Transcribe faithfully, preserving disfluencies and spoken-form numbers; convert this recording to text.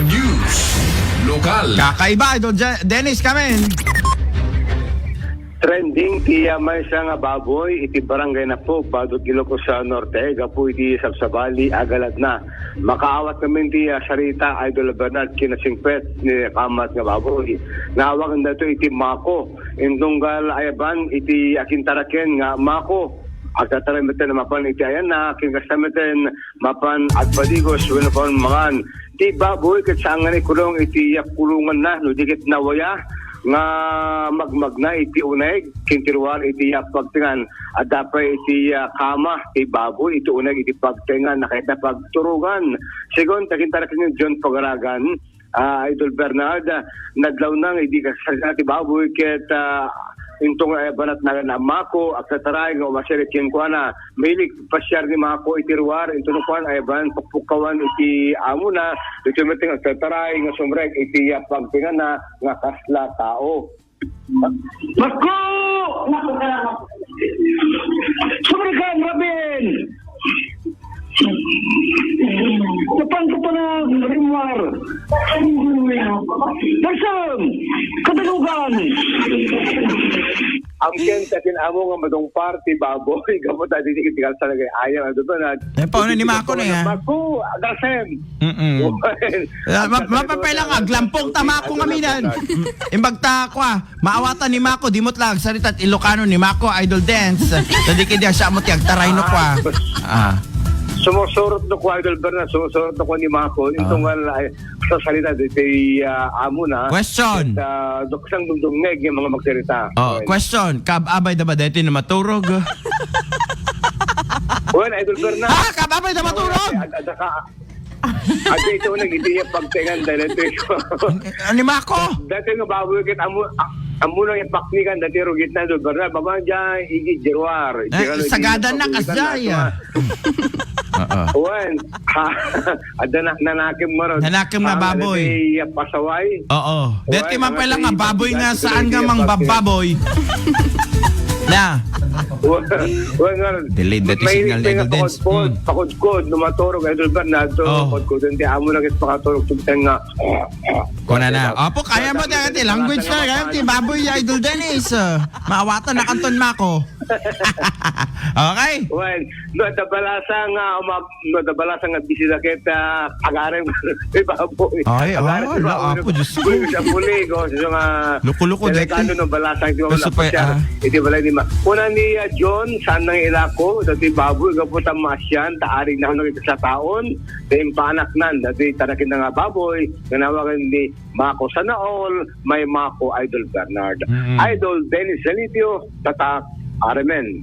News. Lokal. Kakaiba, Idol Je-, Dennis, kamin. Trending ti, ah, maysa nga baboy iti Barangay Napog, Badog, Ilocos, ah, Norte, gapu iti sabsabali a galadna. Makaawat ngamin ti, ah, sarita, Idol Bernard, kinasingpet ni kamat nga baboy. Naawag daytoy iti mako. Intunggal ayaban iti akintaraken nga mako. Agtataray metten mapan iti ayanna, ken kasta metten mapan agbadigos wenno pamangan. Ti baboy ket saan nga naikulong iti, ah, kulonganna no di ket nawaya nga magmagna iti uneg ken ti ruar iti, ah, pagtengan. Adda pay iti, ah, kama ti baboy iti uneg iti pagtengan, nakayatna pagturongan. Segun ti akintaraken ni John Pagaragan, ah, Idol Bernard, ah, nadlawna nga idi kasarita ti baboy ket, ah, intunggal ayaban nagan a mako, agtataray nga umasideg kenkuana. Mahilig pasiar ni mako iti ruar, inton kuan, ayaban pukpukawan iti amona, iti metten agtataray nga sumrek iti, ah, pagtenganna nga kasla tao. Mako! Sumrekan, Rabin! Napan ka pa na rimwar. Darsam! Kadalugan! Amken ti akin-amo nga madungpar ti baboy, gapu ta di ket ti kalsa nga ayam, ano ba na? Eh, paano ni Mako na yan? Mako, Darsam! Mm-mm. Ah, ma-, mapapay lang, aglampong ta Mako ngaminan. Imbag ta, kwa, maawatan ni Mako, di met lang agsarita ti Ilocano ni Mako, Idol Dens. Dadi kidi asya mo ti agtaray no, kwa. Ah, ah. Sumusurot no, kwa, Idol Bernard, sumusurot no, kwa, ni Mako. Ah. Intunggal, ay, sa salita, di, ti, ah, amo na. Question. Ket, ah, duksang dumdumngeg yung mga magsarita. Oh, okay. Question. Kaabay da ba daytoy na maturog? Well, Idol Bernard. Ha? Kaabay da maturog? Ad-, ad-, ad-, Adda iti uneg iti pagtengan daytoy. Ani Mako? Daytoy nga baboy ket ammo, a-, ammo nang ipaknikan daytoy rugitna, Idol Bernard, babaen dia iti jeruar. Iti, eh, ano, iti sagada na pagbutan na, kasdaya. Diba? Oo. Wen, ha, adda na, nanakim nga rod. Nanakim nga baboy. Daytoy, ah, pasaway. Oo. Daytoy man pala nga baboy nga saan nga mangbababoy. Na. Wen, wen, nga rod. Delayed daytoy signal, Idol Dens. Pakudkod, pakudkod, no maturog, Idol Bernardo, oh. Pakudkod, hindi amo lang is pakaturog, tugteng nga. Kuna na. Opo, kaya mo, ti, ti language na, kaya ti baboy, Idol Dennis. Ah, maawatan na kanton Mako. Okay? Well, no, tabalasa nga, umab-, no, tabalasa nga, bisita kita, agarem, ti baboy. Ay, agarem, ah, ti baboy, apo, Diyos ko. Uy, sa puli, ko, sa mga loko-loko, delikado, no, balasa, di ba, wala pa siya. Iti balay ni Ma-, kuna ni, ah, John, saan nang ilako, dati baboy, gapu ta maasyan, ta arig na, ano, sa taon, Ti impaanaknan dati taraken nga baboy nga nawagan ni Mako. Sana all, may Mako, Idol Bernard. Mm-mm. Idol Dennis Zalidio, tatak, Armen.